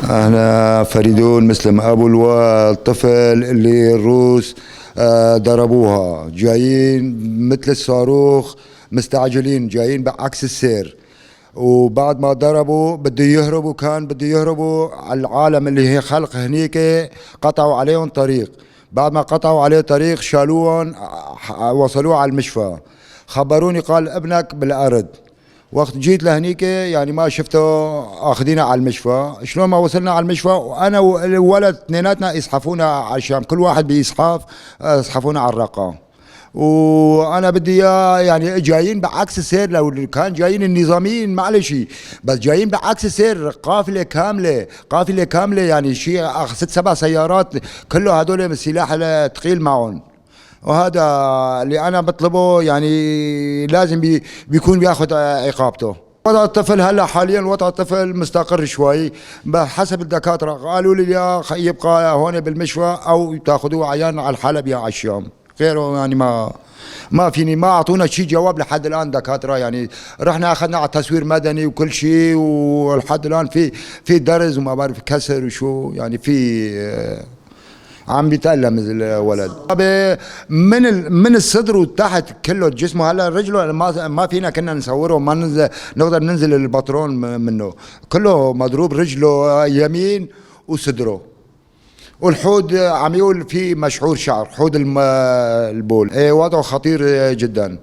أنا فريدون مسلم أبو الطفل اللي الروس ضربوها، جايين مثل الصاروخ مستعجلين، جايين بعكس السير، وبعد ما ضربوا بده يهربوا، كان بده يهربوا على العالم اللي هي خلق هنيك، قطعوا عليهم طريق. بعد ما قطعوا عليه طريق شالوهم وصلوه على المشفى. خبروني قال ابنك بالأرض. وقت جيت لهنيك يعني ما شفته، اخذينا على المشفى. شلون ما وصلنا على المشفى وانا والولد اثنيناتنا يسحفونا على الشام، كل واحد بيسحاف، يسحفونا على الرقه. وانا بدي اياه يعني جايين بعكس السير، لو كان جايين النظاميين معلش، بس جايين بعكس السير، قافله كامله، قافله كامله، يعني شيء 6 7 سيارات كله هدول السلاح الثقيل معهم. وهذا اللي انا بطلبه، يعني لازم بيكون بياخذ عقابته. وضع الطفل هلا حاليا وضع الطفل مستقر شوي حسب الدكاتره، قالوا لي يا يبقى هون بالمشفى او تاخذوه عيان على الحلب يا على الشام، غيره يعني ما فيني، ما اعطونا شيء جواب لحد الان دكاتره. يعني رحنا اخذنا على تصوير مدني وكل شيء، ولحد الان في درز وما بعرف كسر وشو، يعني في عم بيتألم الولد من الصدر وتحت كله جسمه. هلا رجله ما فينا كنا نصوره، ما ننزل نقدر ننزل الباترون منه، كله مضروب، رجله يمين وصدره والحوض عم يقول في مشعور شعر حوض البول. ايه وضعه خطير جدا.